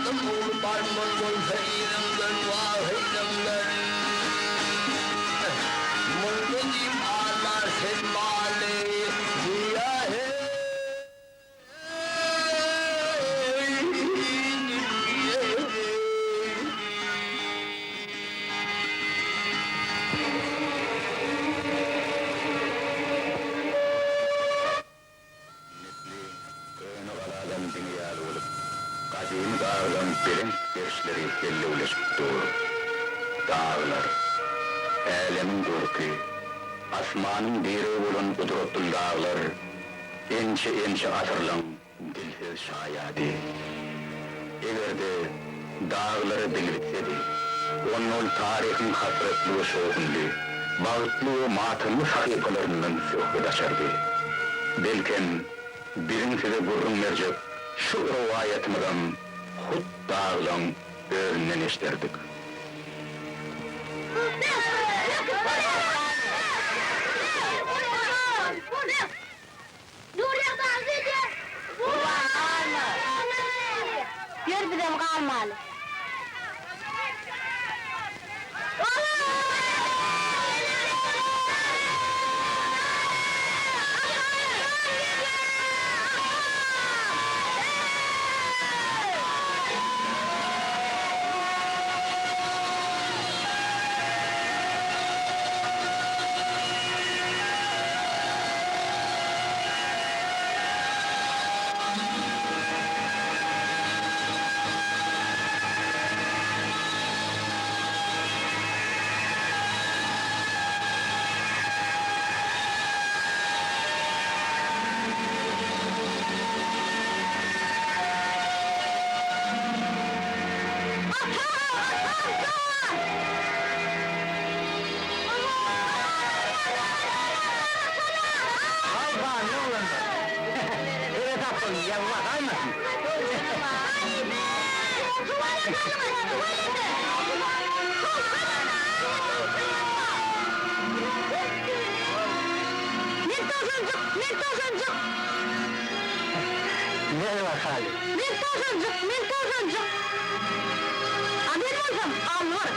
Adam ogly barmaly bolsa yzyňdan, wah yzyňdan. Munda diýip aldar sen maly, Dünýä heý, dünýe heý. Minnetli köne galadan diňi ýaly bolup, gadymy daglaň belent gerişleri hellewleşip dur. Daglar, älemiň görki, asmanyň diregi bolan gudratly daglar ençe-ençe asyrlaň dilsiz şaýady. Eger-de daglara dil bitsedi, onda ol taryhyň hasratly we şowhunly, bagtly we matamly sahypalaryndan söhbet açardy. Belkem, biziň size gürrüň berjek şu rowaýatymyzam hut daglaň özünden eşderdik. Gurban galma. Ýör bizem galmaly. Ata! Atam jan! Galpany oglanlar. Seresap boluň, ýagy basaýmasyn. Men towşanjyk, men towşanjyk. Gel bakaly. Men towşanjyk, men towşanjyk. A men bolsam algyr.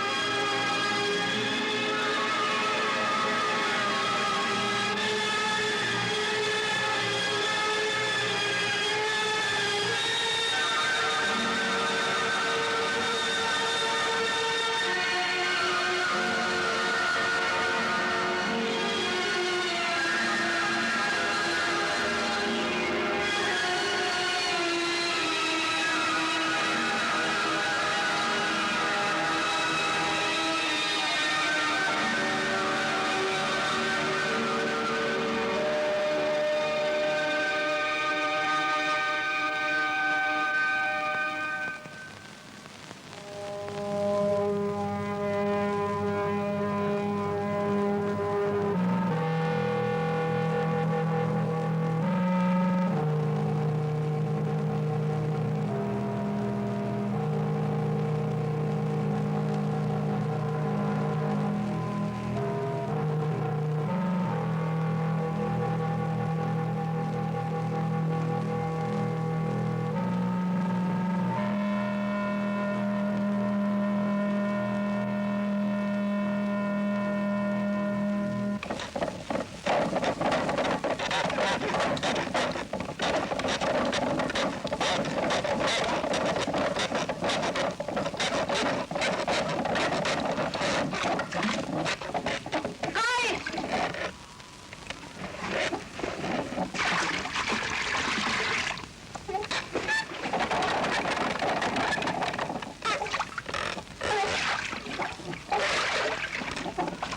Gaý!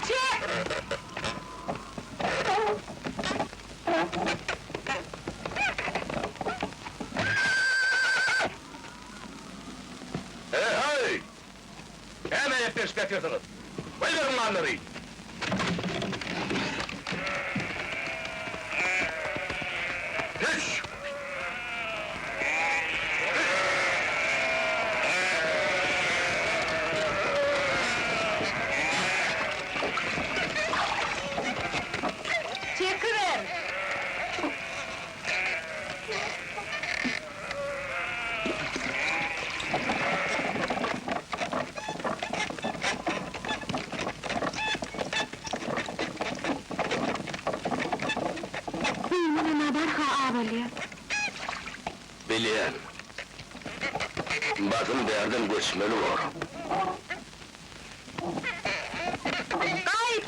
Çek! He-heý! Näme epleşip ýatyrsyňyz? Goýberiň mallary! Düş! Çekiber! Basym bärden göçmeli bor. Gaýt!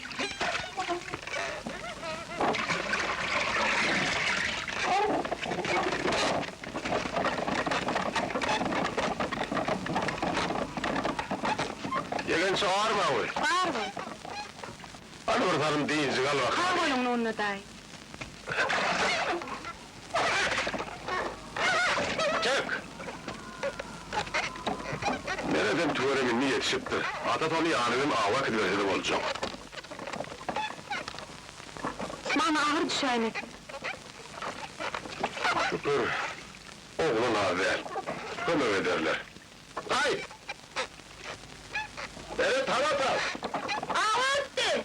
Ýegençi barmy? Barmy? Hany bir salym dynjyk al Sag bakaly. boluň Nunna daýy. Çek! Meredem tüwerem indi ýetişipdir. Atasy ony ýany bilen awa äkidiberse-de boljak. Maňa agyr düşäýmesin. Şükür, oglan az däl. Kömek ederler. Gaýt! Meret han ata! Awa ötdi!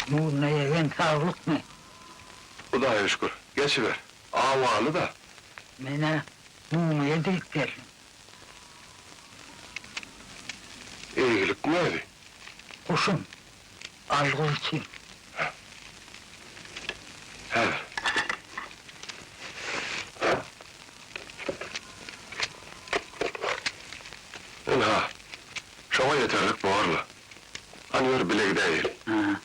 Nurna ýegen saglykmy? Hudaýa şükür, geçiber. Awaly-da. Men-ä mumyýa diýip geldim. Eýgilikmi özi? Guşum, algyr üçin. Häzir. Ynha, şoňa ýeterlik borla. Hany ýör bile gidäýeli. Hä.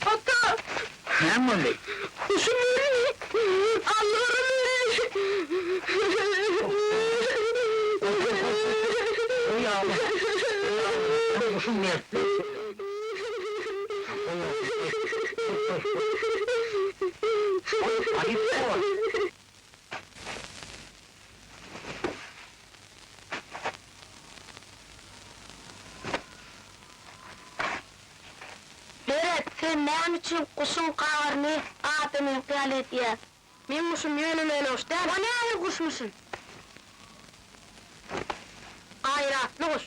Ata! Näme boldy? Guşum öldi! Algyrym öldi! Oý agla. Guşum mertlik. Aýyp bor. Sen näme üçin guşuň gagyryny adamyňky ýaly edýäň? Meň guşum ýöne-möne guş däl. O nähili guşmuşyn? Gaýratly guş.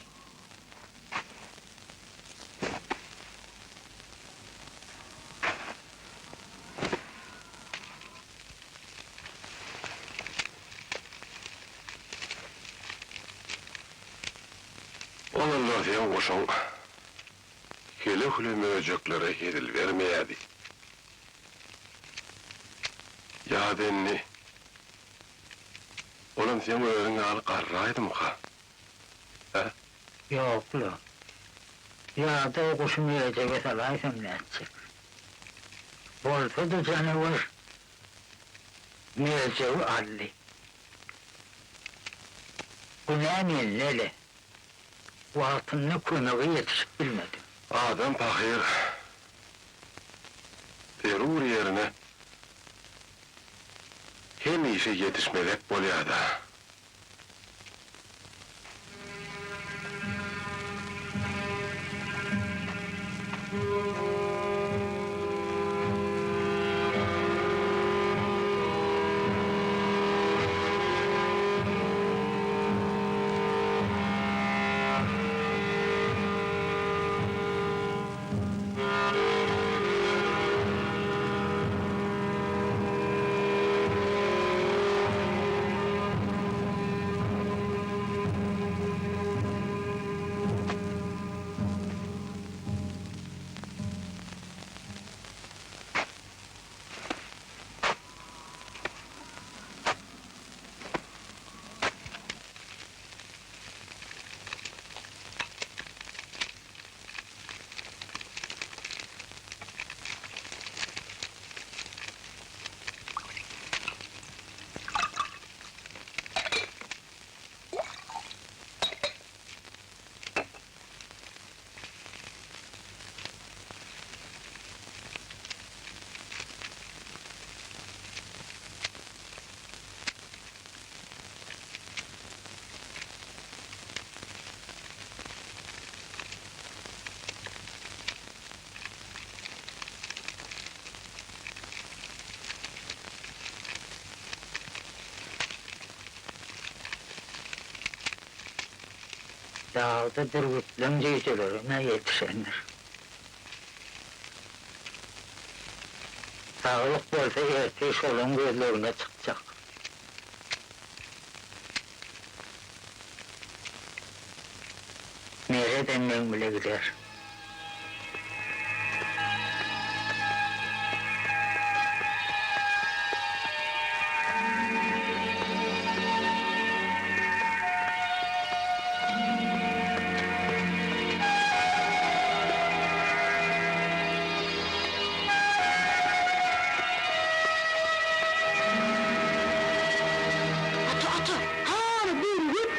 Ozallar seň guşuň Hele-hüle möjeklere hezil bermeýärdi. Ýa-da indi olam seň özüň ýaly garraýdymyka? Hä? Ýok-la. Ýa-da o guşy möjege salaýsam nätjek? Bolsa-da janawar möjegi aldy. Günä mende-le. Wagtynda kömege ýetişip bilmedim. Adam pahyr zerur ýerine hemişe ýetişmezek bolýar-da. Dagda bürgütleň jüýjelerem-ä ýetişendir. Saglyk bolsa ertir şolaň gözlegine çykjak. Meredem meň bile gider. Ata, ata, hany bürgüt!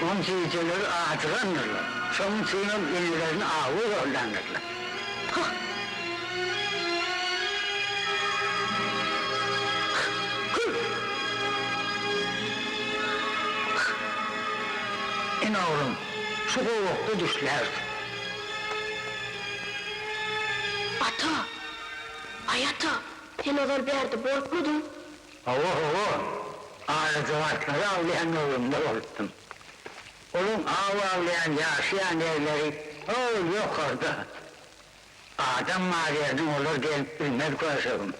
Oň jüýjeleri ajygandyrlar. Şonuň üçinem enelerini awa ýollandyrlar. Hah! Hah! Ine oglum, şu gowakda düşlärdi. Ata! Aý ata, sen ozal bärde bolupmydyň? Hawa, hawa, aryjygatlary awlaýan ýolumda bolupdym. Olaň aw awlaýan, ýaşaýan ýerleri hol ýokarda. Adam bar ýerine olar gelip bilmez köşegim.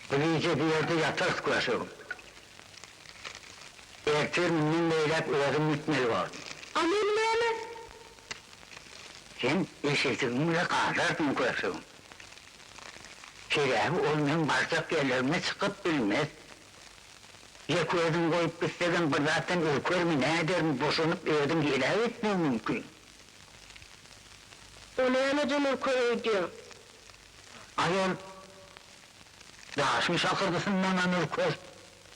Bu gije bu ýerde ýatarys köşegim. Ertir mundan beýläk özüm gitmeli borun. A men näme? Sen eşejigiň bile galarsyň köşegim. Sebäbi ol meň barjak ýerlerime çykyp bilmez. Ýeke özüňi goýup gitsegem bir zatdan ürkermi, nädermi, boşanyp özüňi heläk etmegi mümkin. O nämeden ürker öýdýäň? Aýol, daşyň şakyrdysyndanam ürker,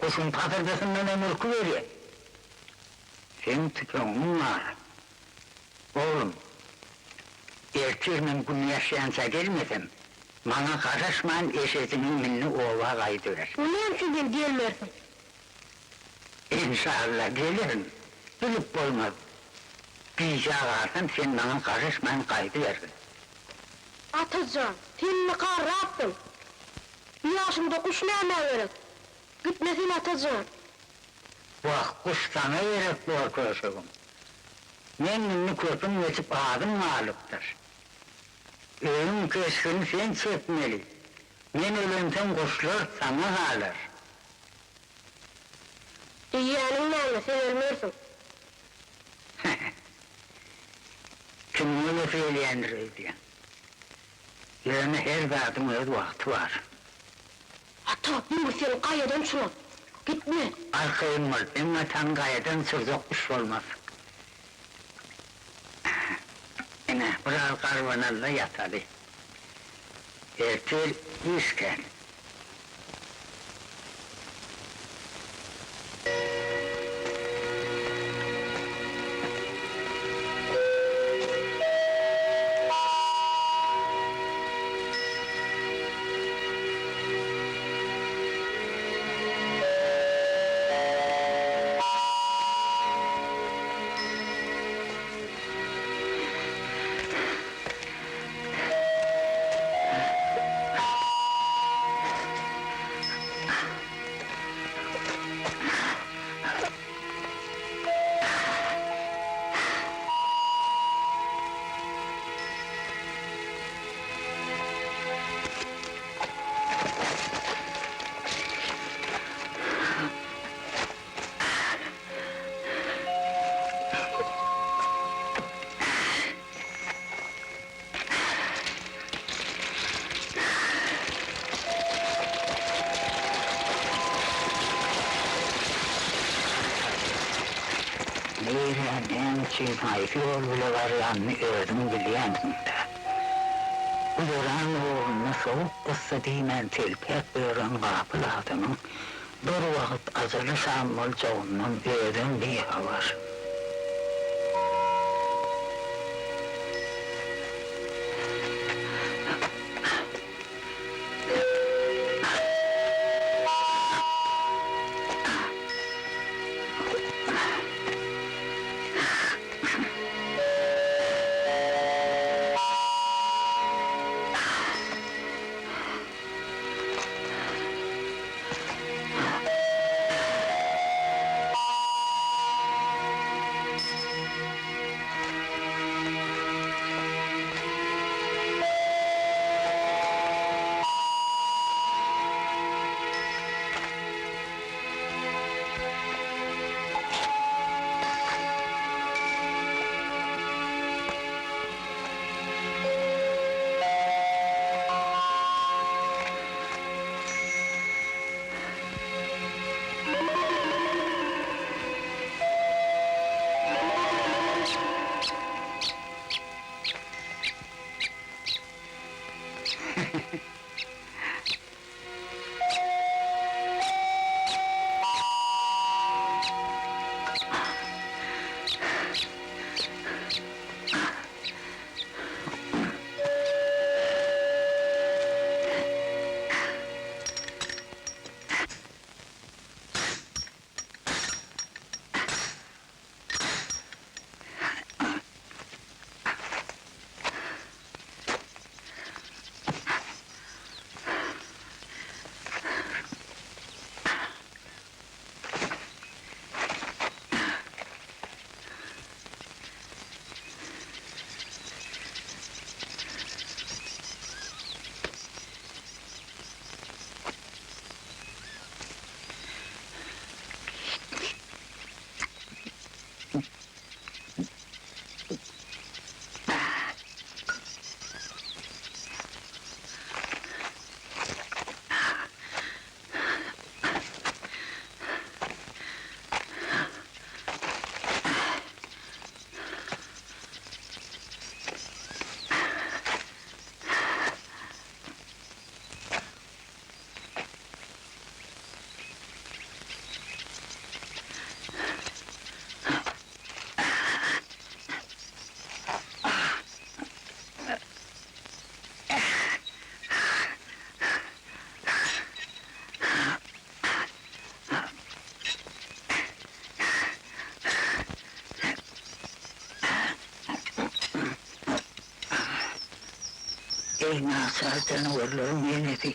guşuň pasyrdysyndanam ürküberýär. Seň tüpeňiň bar. Oglum. Ertir men Gün ýaşýança gelmesem, maňa garaşman eşejiňi mindi oba gaýdyber. O näme üçin sen gelmersiň? Enşalla gelerin, bilip bolmaz. Gijä galsam sen maňa garaşman gaýdybergin. Atajan, sen indi garrapsyň. Bu ýaşyňda guş nämä gerek? Gitme sen Atajan. Wah, guş saňa gerek bor köşegim. Men indi köpüň geçip azym galypdyr. Öýüň keşgini sen çekmeli. Men ölemsoň guşlar saňa galar. Diýýäniň näme, sen ölmersiň. Kimiň ölesi gelýändir öýdýäň. Ýöne her zadyň öz wagty bar. Ata, bu seni gaýadan çuran. Gitme! Arkaýyn bol, meň atam gaýadan çurjak guş bolmaz. Ine, biraz garbanaly-da ýataly. Ertir iş kän. Nirä, näme üçin, haýsy ýol bile barýanyny özüň bilýänsiň-dä. Güzeran ugrunda sowuk yssy diýmän telpäp ýören gapyl adamyň bir wagt ajaly şam boljagyndan özem bihabar. Eý, naçar janawarlaryň enesi,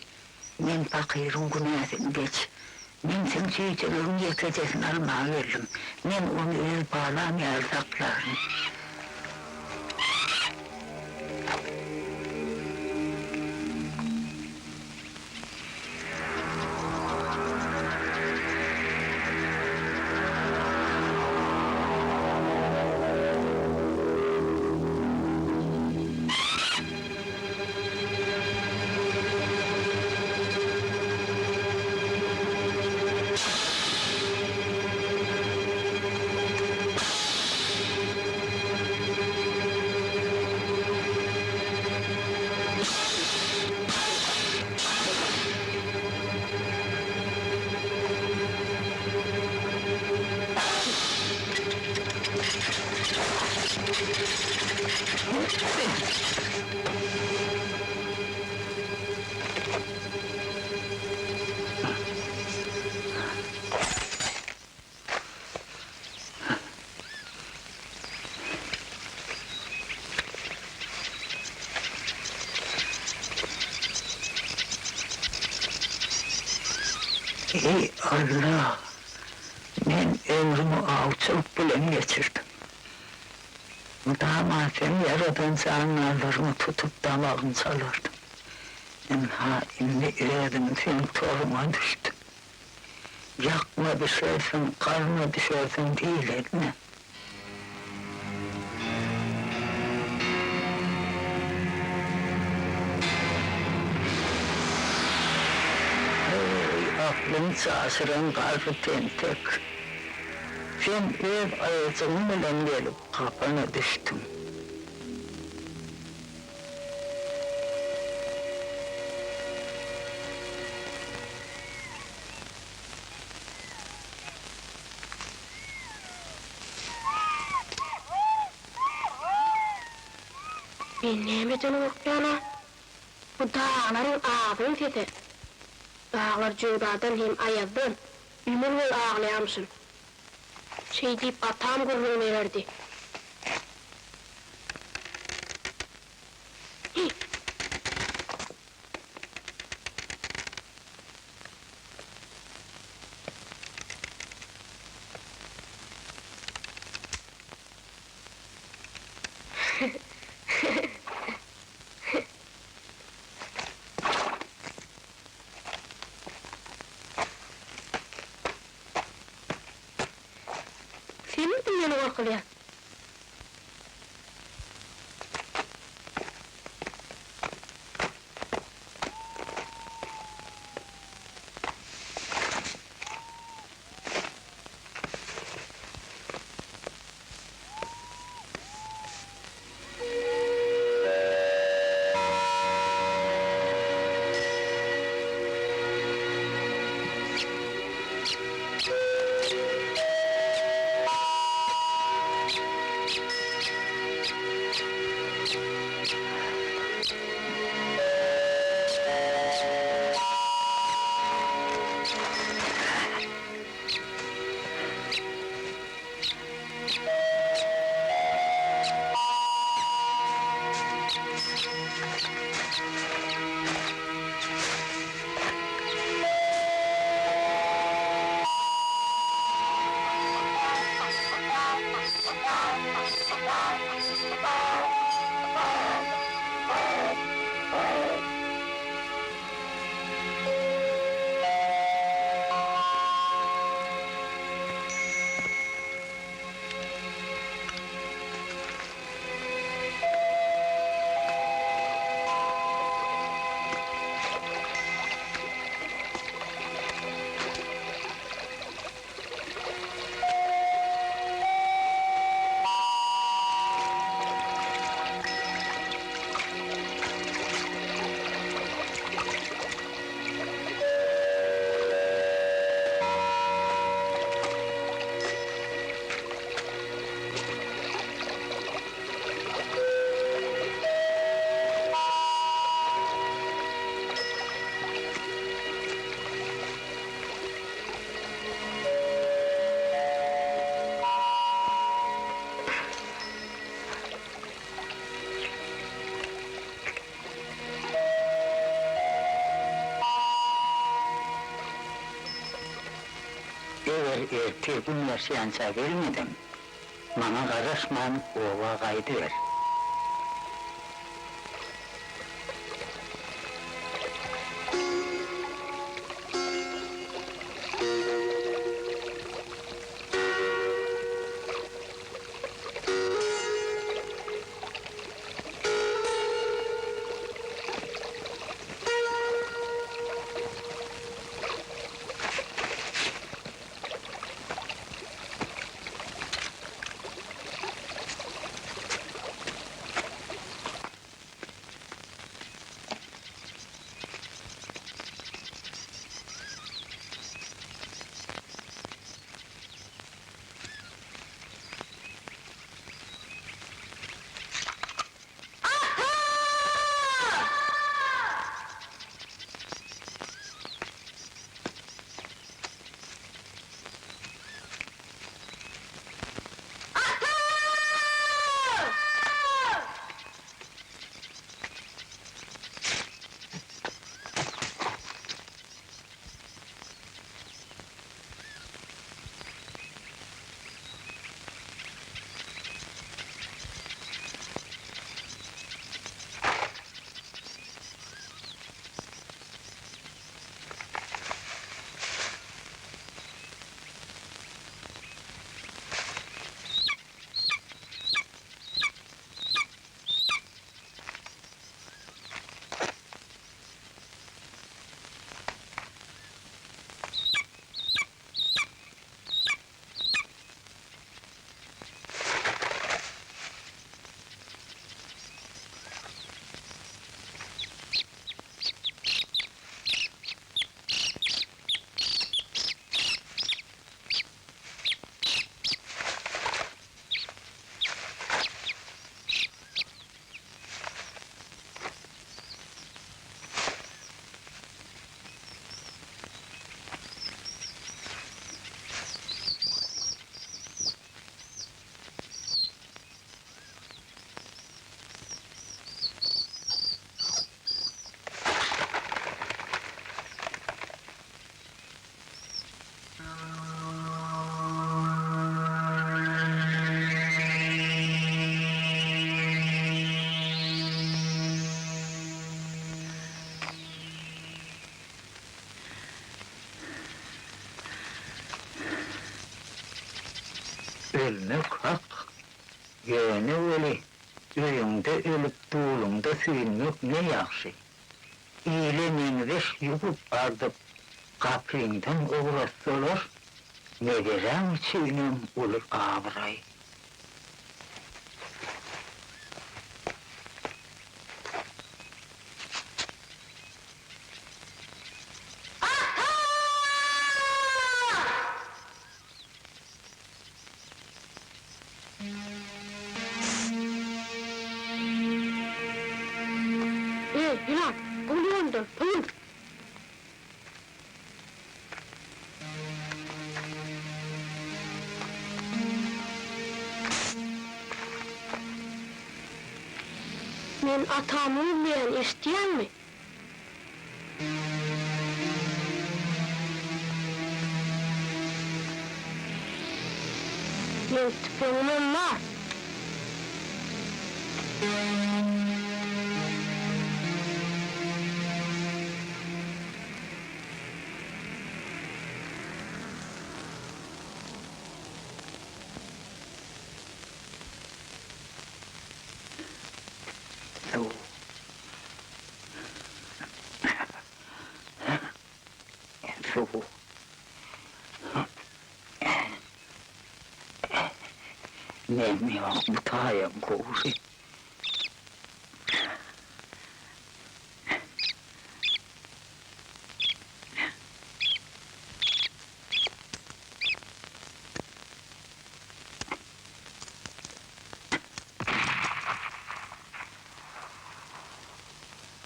men pakyryň günäsini geç. Men seň çüýjeleriň ýekejesini almaga geldim. Men ony öz balam ýaly saklaryn. Eý, Alla! Men ömrümi awçylyk bilen geçirdim. Mydama seň ýaradan jandarlaryňy tutup damagyny çalardym. Ynha, indi özüm seň toruňa düşdüm. Ýakma düşersiň, gazma düşersiň diýlenmi? Eý, aklyň çaşyran garry tentek! Sen öz aýajygyň bilen gelip gapana düşdüň. Men nämeden gorkýan-a? Bu daglaryň agyň sesi. Daglar jöwzadan hem aýazdan ömür boýy aglaýarmyşyn. Şeý diýip atam gürrüň bererdi. Hi! Senmidiň meni gorkuzýan? ertir Gün ýaşýança gelmeseň, maňa garaşman oba gaýdyber. Ölmek hak, ýöne weli öýüňde ölüp duluňda süýnmek ne ýagşy. Ile meňzeş ýuwup-ardyp gapyňdan ugratsalar, neberäň üçinem uly abraý. Eý, ýylan, gul ýolundan, sowul! Men atamy gözleýän, eşidýäňmi? Meň tüpeňimem bar. Suw. Suw. Nem ýok, bu taýam gowusy.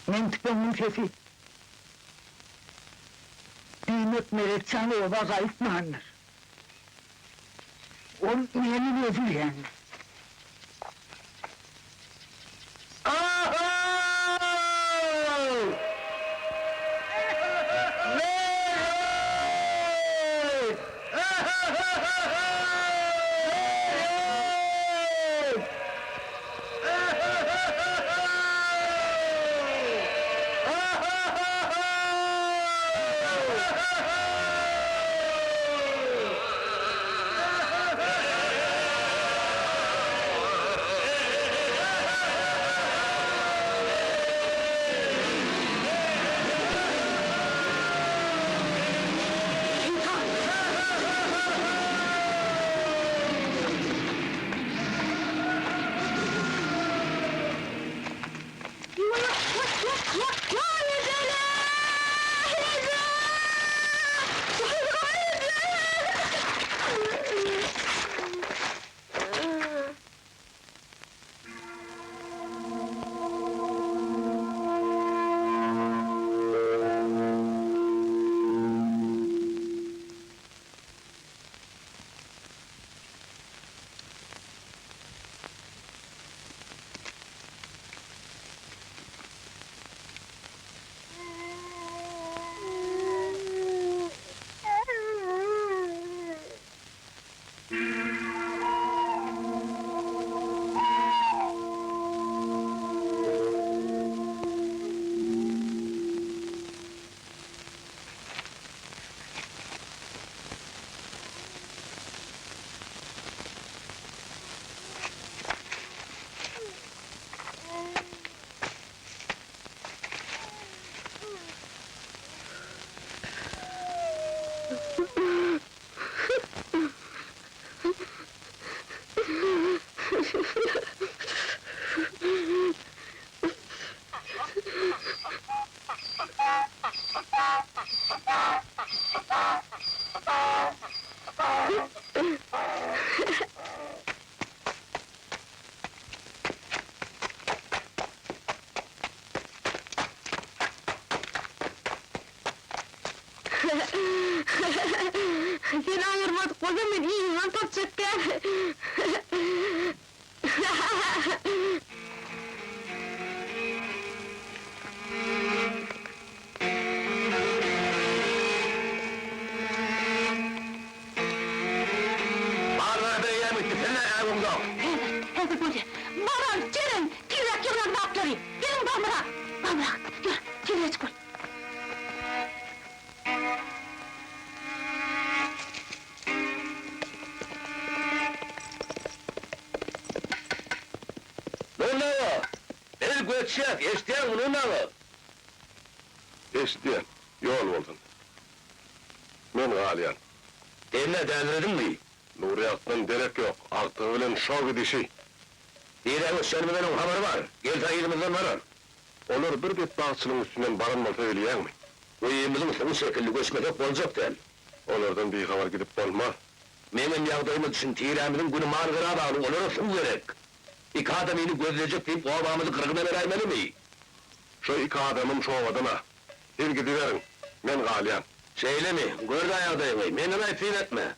Men tüpeňiň sesi. Diýmek Meretjan oba gaýtmandyr. Ol meni gözleýändir. Meret! Seni aýyrmadyk bolsam men yzymdan tapjak däl. Bazara beýläm gitdi, sen näme äwüňzok? Häzir, häzir bolýa. Baran, Jeren, tizräk ýygnaň zatlary! Geliň bamyrak! Bamyrak, ýör, tizräjik bol! Nurly aga, biz göçýäs, eşidýäňmi Nurly aga? Eşidýän, ýol bolsun. Men galýan. Sen-ä dälirediňmi? Nurýagtdan derek ýok, agtygy bilen şo gidişi. Nirä göçýänimizden oň habary bar, gelse yzymyzdan barar. Olar bir betbagtçylygyň üstünden baran bolsa bilýäňmi? Guýymyzyň suwy çekildi, göçmesek boljak däl. Olardan bihabar gidip bolmaz. Meňem ýagdaýyma düşün, tirämiziň güni Mangyra bagly, olara suw gerek. Iki adamyny gözlejek diýip obamyzy gyrgyna beräýmelimi? Şo iki adamym şobadan-a. Siz gidiberiň, men galýan. Şeýlemi? Gör-dä ýagdaýyňy, menden aýyp-syp etme.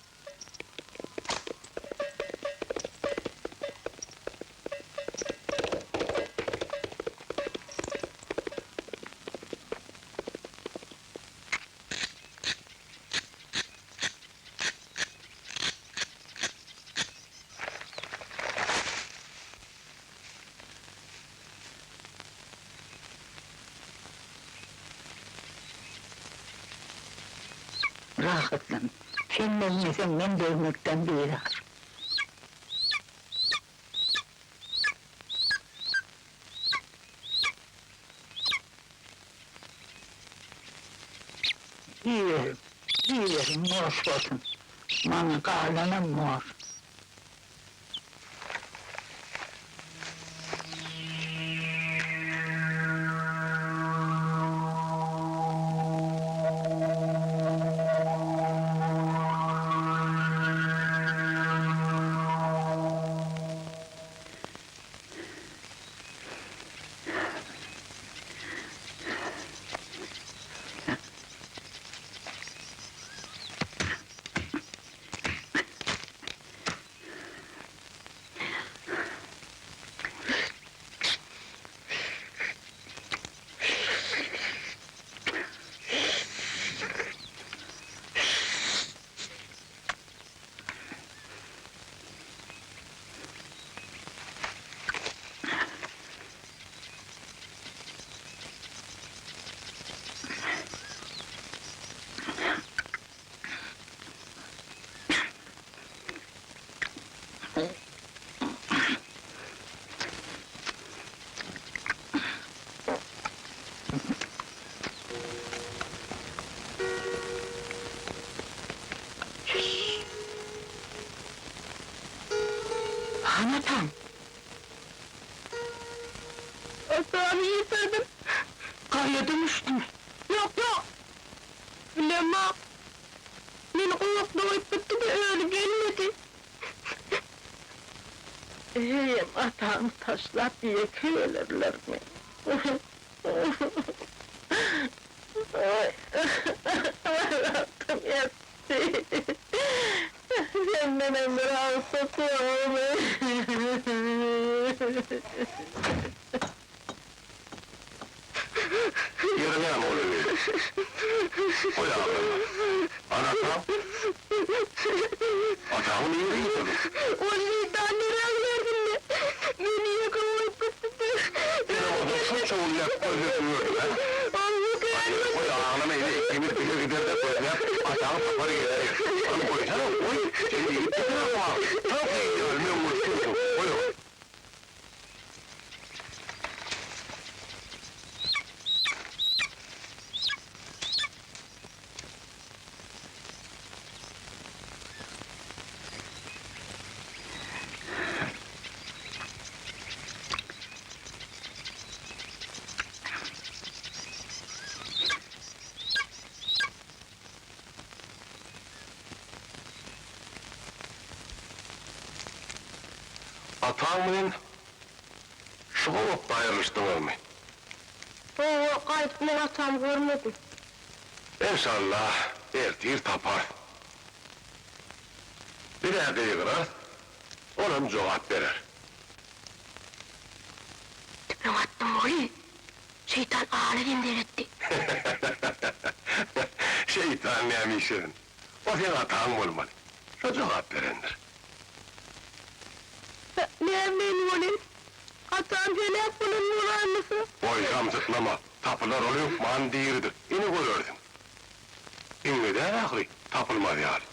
Rahatlan. Sen degmeseň, men degmekden bizar. Iýerin, iýerin, moş bolsun. Maňa galanam moş. Han atam! Atamy ýitirdim. Gaýadan düşdümi? Ýok, ýok. Bilemok. Meni gowakda goýup gitdi-de, özi gelmedi. Heýem atamy taşlap ýeke gelerlermi? Atam ýatdy. Sendenem bir agsak ýokmy? Ýeri näme ol öýde? Goý aglama. Ana atam? Ataňy nirä ýitirdiň? Ol şeýtan nirä gidersin-le? Meni ýeke goýup gitdi-de. Senem bolsa şunça günläp gözläp ýördüň-ä? Goý aglama indi ikimiz bile gider-de gözläp ataňy tapar geleris. Ony goýsana, goý, sen ýigit diýseňem-a, çok ýigit ölmegiň muşdugsyň, goý ony. Ataň bilen şu gowakda aýrylyşdyňyzmy? Hawa, gaýdyp men atamy görmedim. Enşalla, ertir taparys. Bir-ä gygyrarys, olam jogap berer. Tüpeň atdym welin, şeýtan aly zemzen etdi. Şeýtan näme işledin? O seň ataň bolmaly. Şo jogap berendir. Näme men welin, atam heläk bolan bolaýmasa? Goý, samsyklama, tapylar, ol hökman diridir, ine görersiň. Iňňe däl ahyry, tapylmaz ýaly.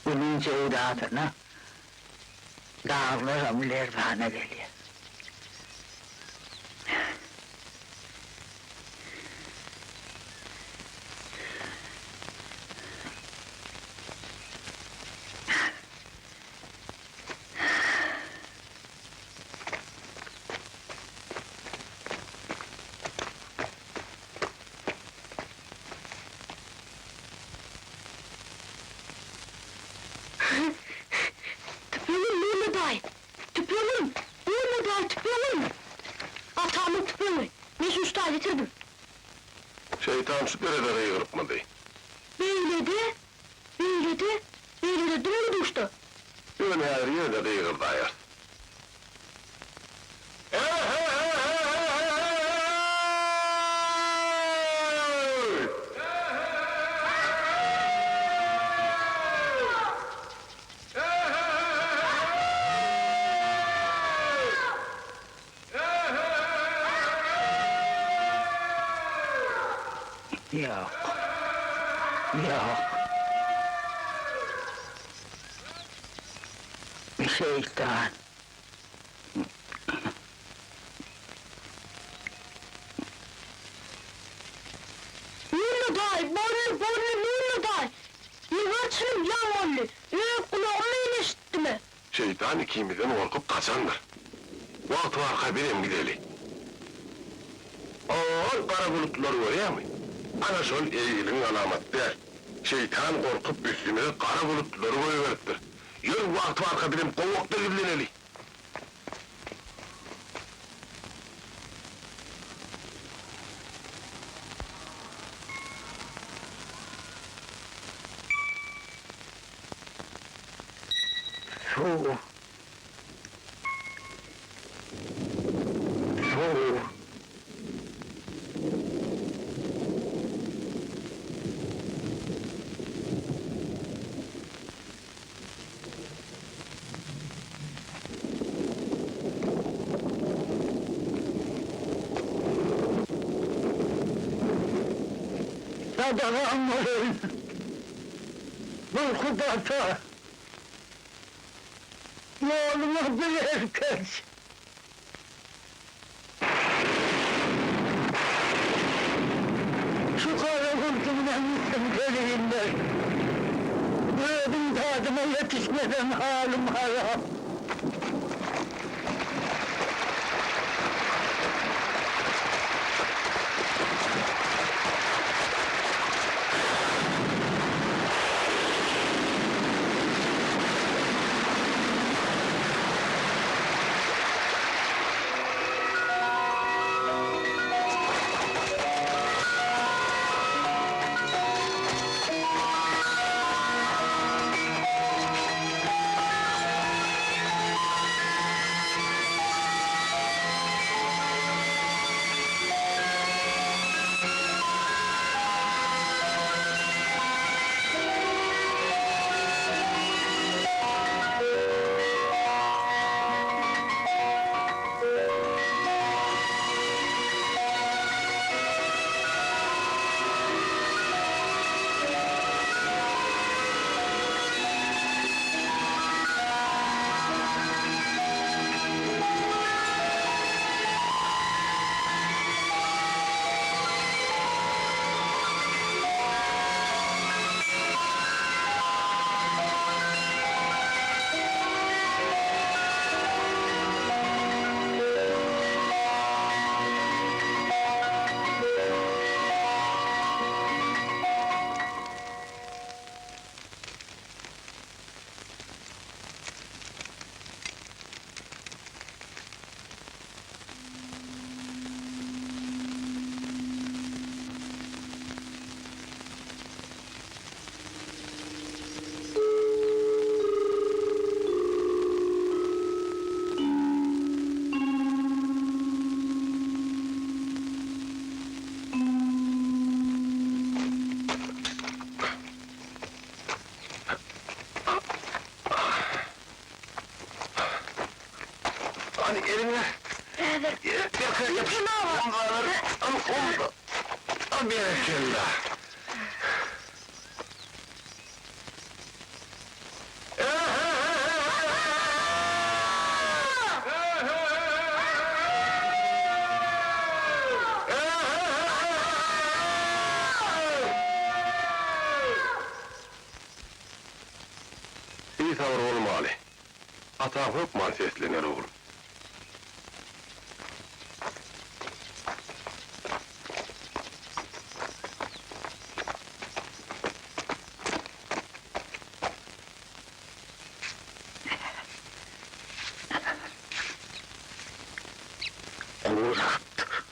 Günüň jöwzasyna daglaram lerzana gelýär. Tüpeňim Nurly daýy! Tüpeňim! Nurly daýy, tüpeňim! Atamyň tüpeňi! Men şuny şu taýda ýitirdim. Şeýtan şu derede gygyrypmydy? Beýlede, beýlede, beýlede duran duşda. Ýöne häzir ýene-de gygyrdaýarys. Ýok. Ýok. Şeýtan. Nurly daýy, bolly, bolly, Nurly daýy! Ýygar çynym ýaň boldy, öz gulagym bilen eşitdim-ä. Şeýtan ikimizden gorkup gaçandyr. Wagt barka bizem gideli. Ol gara bulutlary görýäňmi? Ana şol eýgiligiň alamaty däl. Şeýtan gorkup üstümize gara bulutlary goýberipdir. Ýör wagt barka bizem gowakda gizleneli. Suw. Suw. Sadagam bolsun! Burkut ata! Ýoluňa bir erkeç! Şu gara gurdy bilen gitsem geleýinler. Özüm dadyma ýetişmesem halym harap. baba! Hum galar, al hum. Al berekella. İyi sabır olmaly. Ataň hökman seslener oglum. Gurapdyr.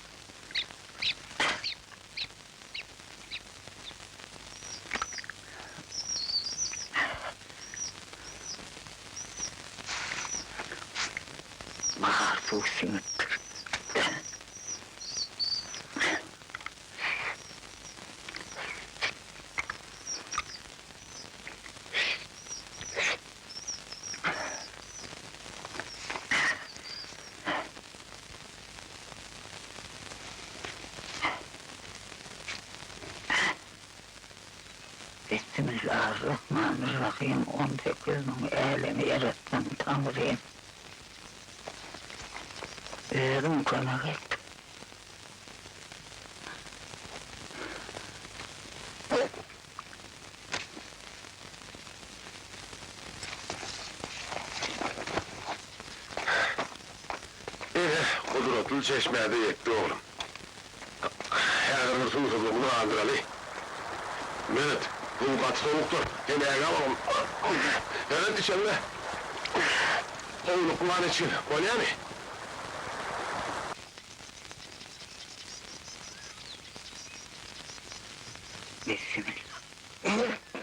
Bahar suw siňipdir. Bismillarrahmanirrahim, 18 müň älemi ýaratdan Taňrym! Özüň kömek et! Ine, gudratly çeşmä-de ýetdi oglum. Häzir bir suwsuzlygymyzy gandyraly. Meret, suw gaty sowukdyr, sen ägä bol. Meret, içeňde howlukman içgin, bolýamy? Bismillah.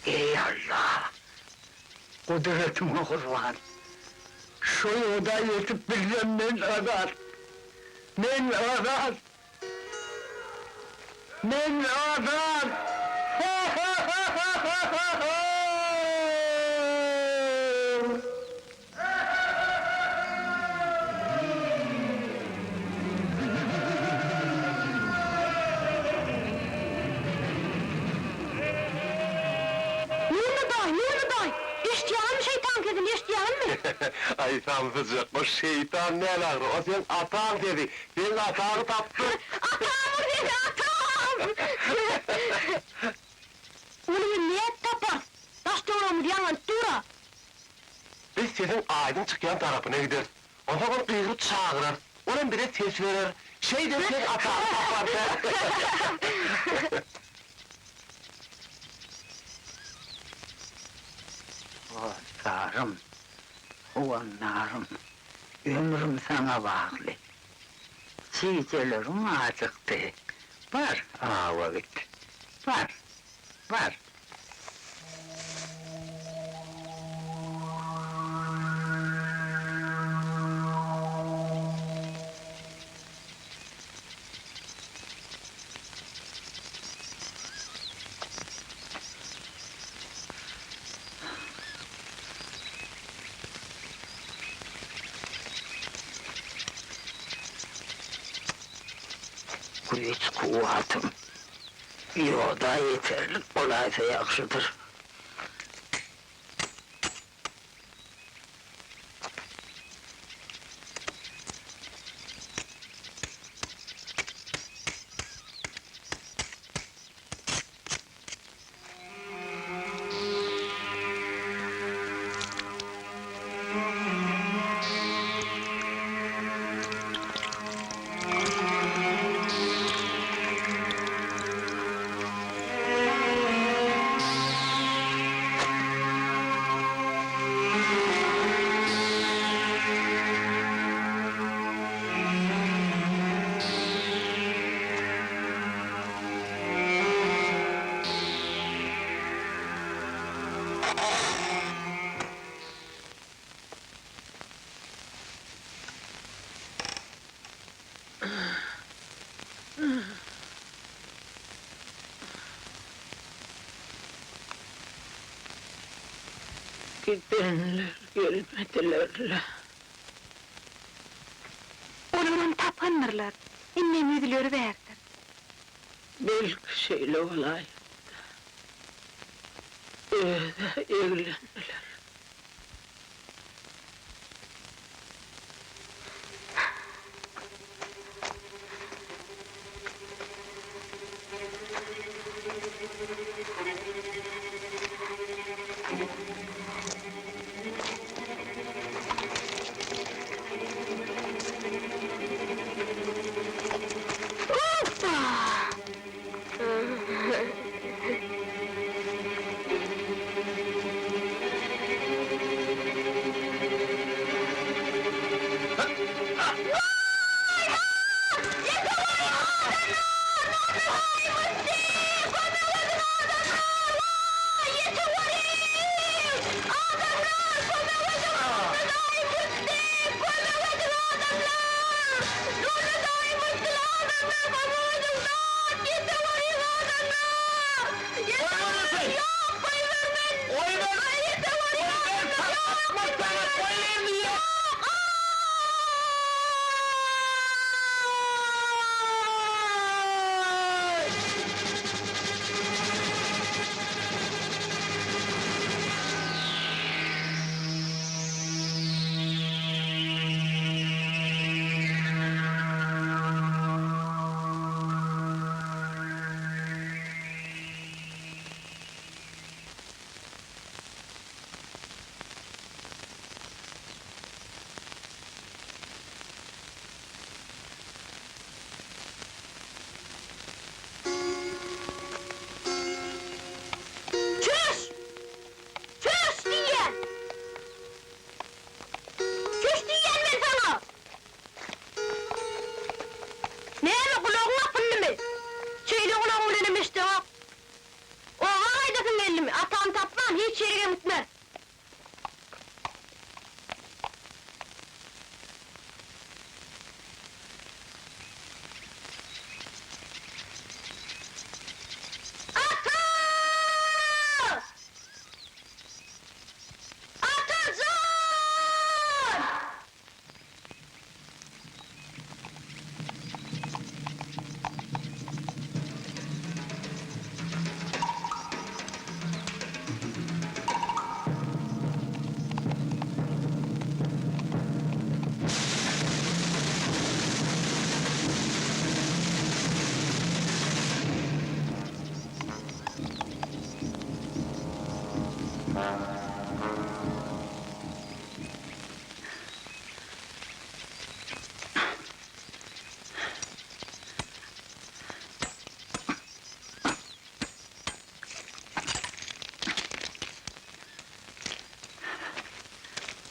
Eý Allah! Gudratyňa gurban! Şu ýoda ýetip bilsem men azat! Men azat! Men azat! Ha-ha-ha-ha-ha-ha! daýy, Nurly daýy, eşidýäňizmi şeýtanyň sesini, eşidýäňizmi? Aý, samsyjak, o şeýtan däl ahry, o seň ataň sesi, seň ataňy tapdyk! Atamyň sesi, atam! Ony biz nädip taparys? Daş-töweregimiz ýaňlanyp dur-a! Biz sesiň aýdyň çykýan tarapyna gideris. Onsoň ol gygyryp çagyrar. Ol hem bize ses berer. Şeýdip sen ataňy taparsyň. Hossarym, howandarym, ömrüm saňa bagly. Jüýjelerim ajykdy. Bar, awa git. Bar, bar. Güýç-kuwwatym ýoda ýeterlik bolaýsa ýagşydyr. Gidenler gelmediler-le. Olaram tapandyrlar. Indem ýüzleri bärdir. Belki şeýle bolaýypdy. Öz-ä eglendiler. Hoppa!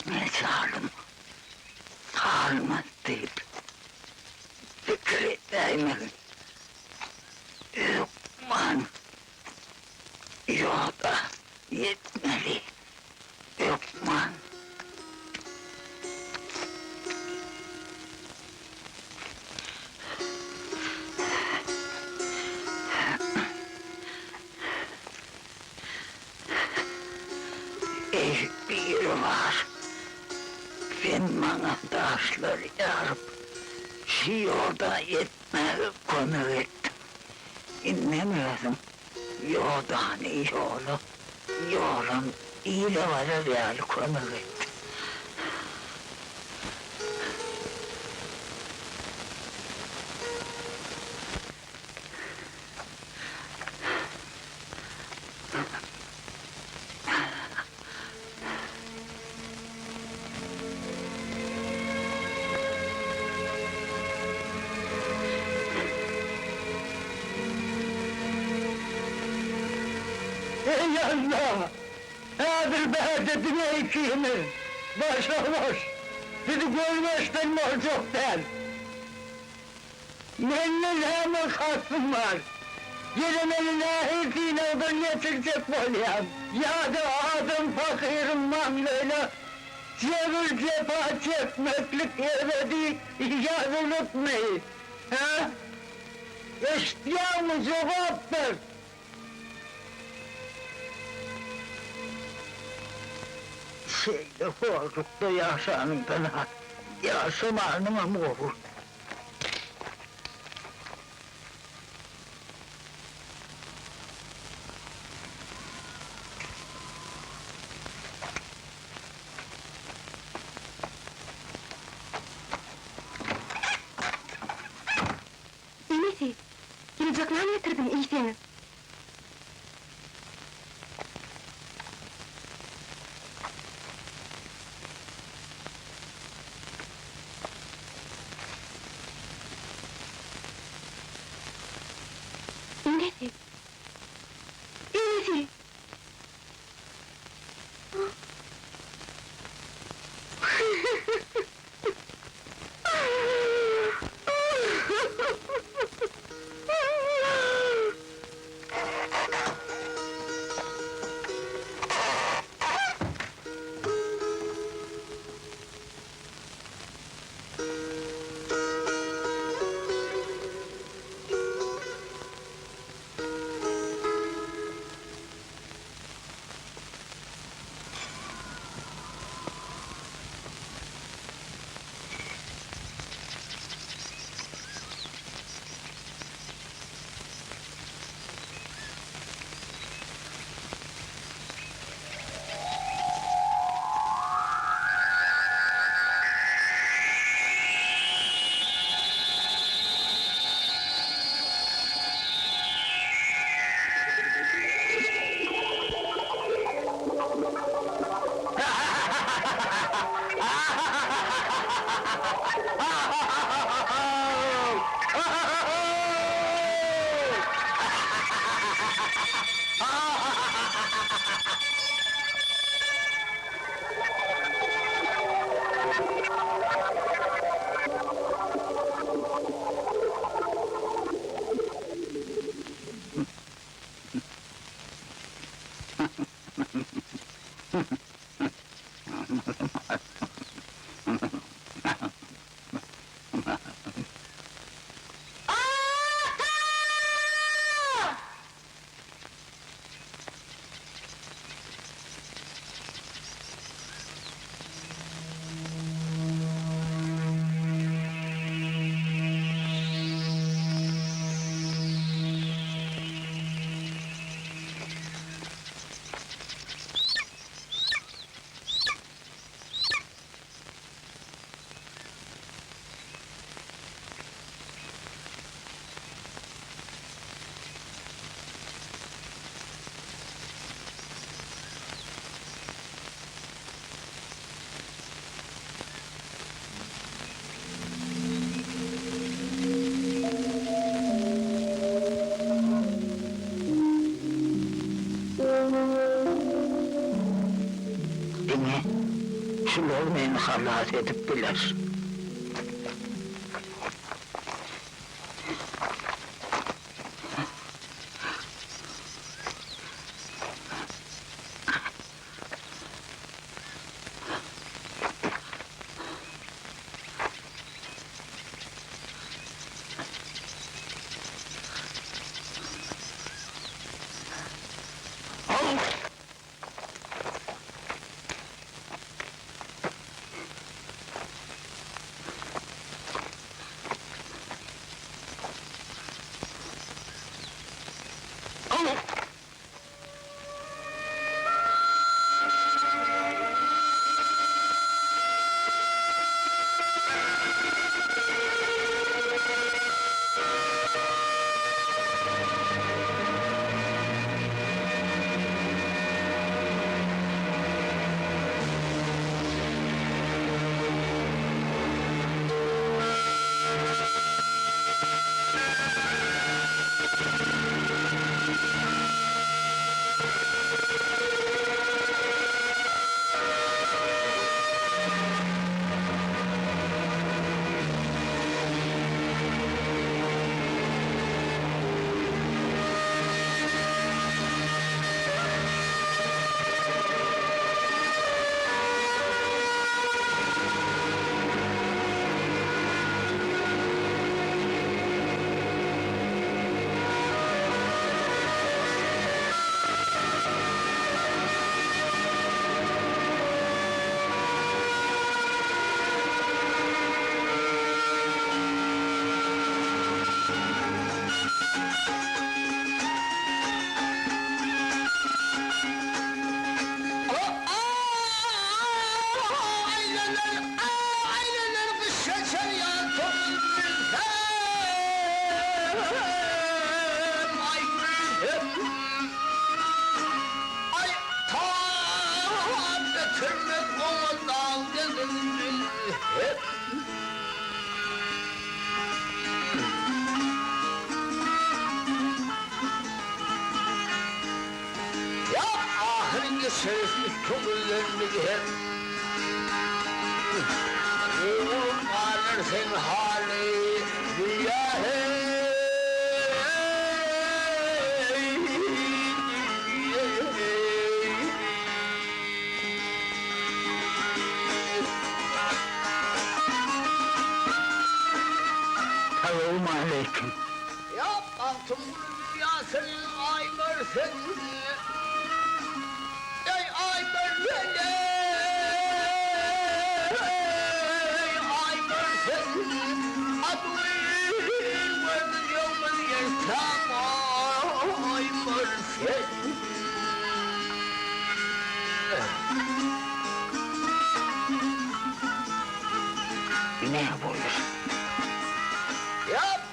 Mejalym galmaz diýip pikir edäýmegin. Hökman ýoda ýetmeli, hökman. Eý, Biribar, sen maňa daşlary ýaryp, şu ýoda ýetmäge kömek etdiň. Indem özüň ýodany ýola, ýolam ile barar ýaly kömek et. Eý Alla! Häzir bärde diňe ikimiz, başa-baş. Bizi görmeşden boljak däl. Mende näme kasdym bar? Ýene meni nähili synagdan geçirjek bolýaň? Ýa-da adam pahyryň maňlaýyna jebir-jepa çekmeklik ebedi ýazylypmy? Hä? Eşitýäňmi, jogap ber! Şeýle horlukda ýaşanyňdan-a ýaşamanyňam gowy. Enesi, ýyljak nan getirdim, iýseňiz. Enesi! Enesi! Şular meni halas edip biler. Salowmaleýkim. Ne bolur?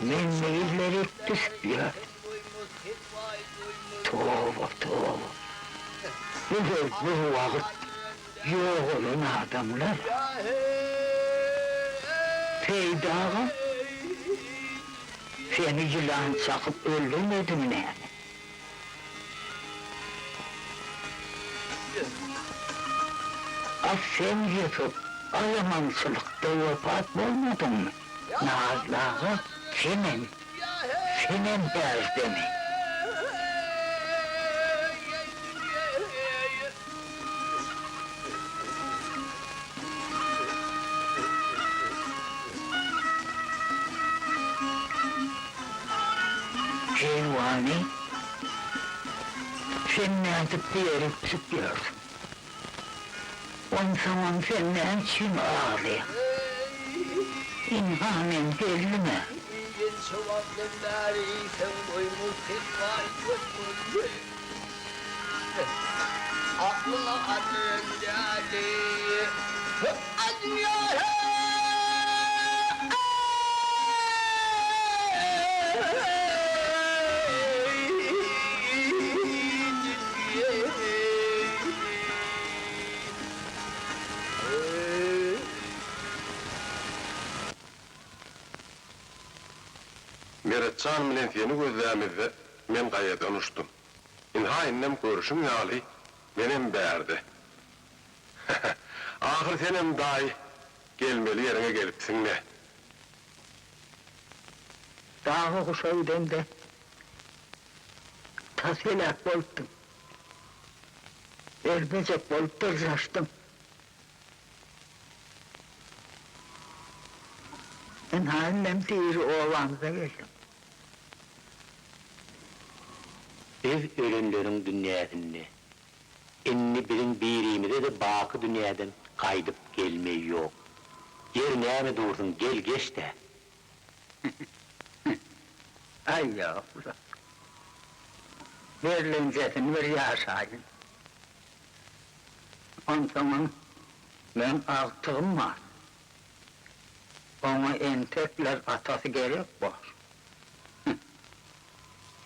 Men meýillerik düşüp ýör. Toba, toba. Bular bir wagt ýogalan adamlar. Seýdi aga, seni ýylan çakyp öldürmedimi näme? A sen Ýusup, alamançylykda wepat bolmadyňmy? Nazly aga, senem, senem bärdemi? Keýwany, sen nädip bu ýere düşüp ýörsüň? Onsoňam sen näme üçin aglaýaň? Ynha men geldim-ä. Meretjan bilen seni gözlämizde men gaýadan uçdum. Ynha indem görşüň ýaly menem bärde. Ahyr senem daýy, gelmeli ýeriňe gelipsiň-le. Daga guşa gidemde tas heläk bolupdym. Ölmejek bolup dyrjaşdym. Ynha indem diri obamyza geldim. Biz ölenleriň dünýäsinde. Indi biziň birimize-de baky dünýäden gaýdyp gelme ýok. Ýer näme dursuň, gel geç-dä. Aý ýok-la. Berlenjesini bir ýaşaýyn. Onsoňam meň agtygym bar. Oňa entekler atasy gerek bor.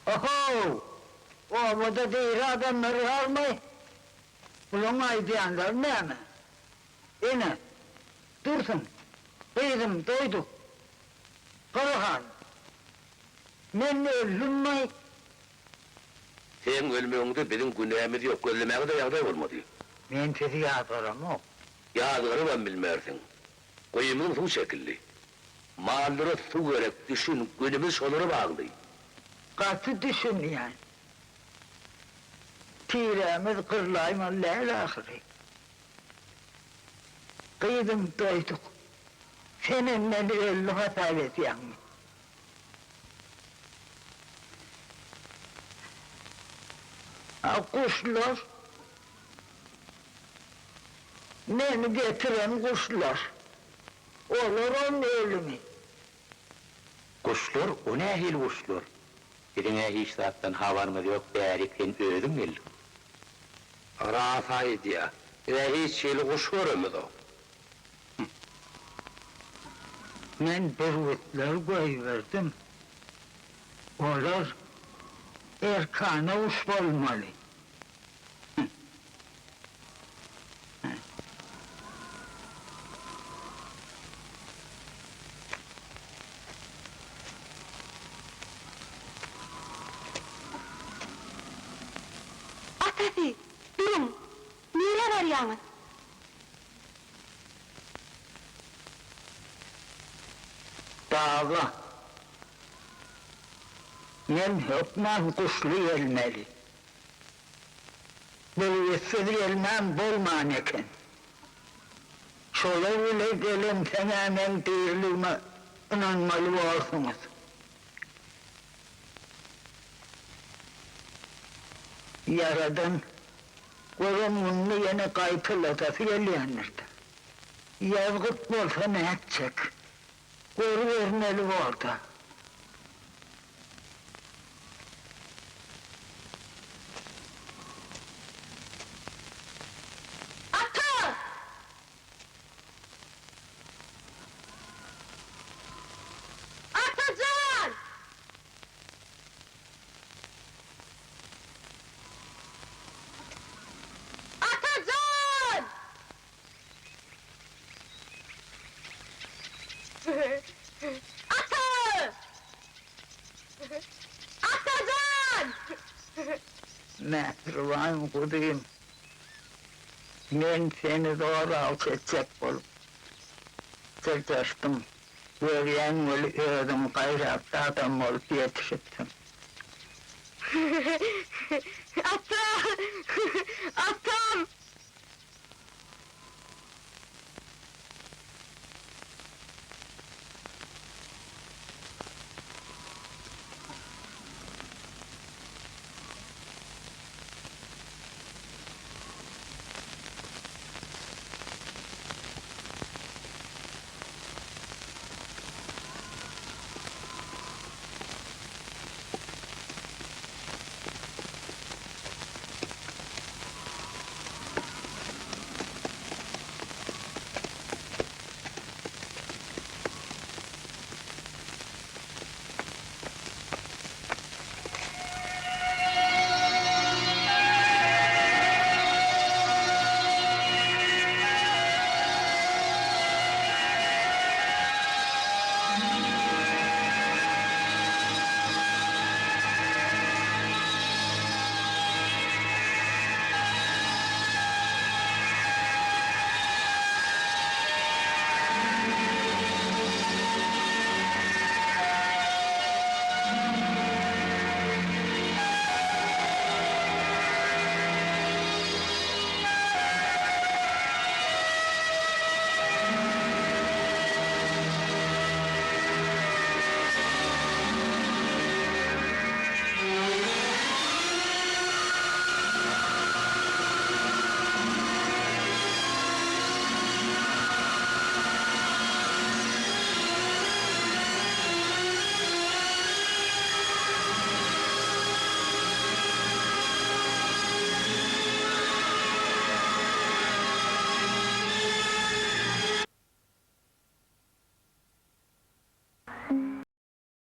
Ohow! Obada diri adamlar barmy? Bulaň aýdýanlary näme? Ene, Dursun, gyzym, doýduk. Garahan, Men öldümmi? Seň ölmegiňde biziň günämiz ýok, gözlemäge-de ýagdaý bolmady. Men sizi ýazgaramok. Ýazgarybam bilmersiň. Guýymyzyň suwy çekildi. Mallara suw gerek, düşün, günümiz şolara bagly. Gaty düşünýän. Tirämiz gyrlaýmaly däl ahyry. Gyzym, doýduk. Senem meni öldi hasap edýäňmi? A guşlar? Meni getiren guşlar. Olaram ölümi. Guşlar, o nähili guşlar? Biziň-ä hiç zatdan habarymyz ýok, bärik sen özüň geldiň. Ras aýdýa, biz-ä hiç hili guş göremizok. Men bürgütleri goýberdim. Olar erkana guş bolmaly. Atasy, duruň! Nirä barýaňyz? Daga. Men hökman guşly gelmeli. Bürgütsiz gelmän bolman eken. Şolar bile gelemseň-ä meň diriligime ynanmaly borsuňyz. Ýaradan gören gününi ýene gaýtaladasy gelýändir-dä. Ýazgyt bolsa nätjek? Görübermeli bor-da. Ata! Ata jan! Ata jan! Ata! Ata jan! Mähriban guzym, men seni zoralçy etjek bolup dyrjaşdym. Görýän weli özüň gaýratly adam bolup ýetişipsiň. Ata! Atam!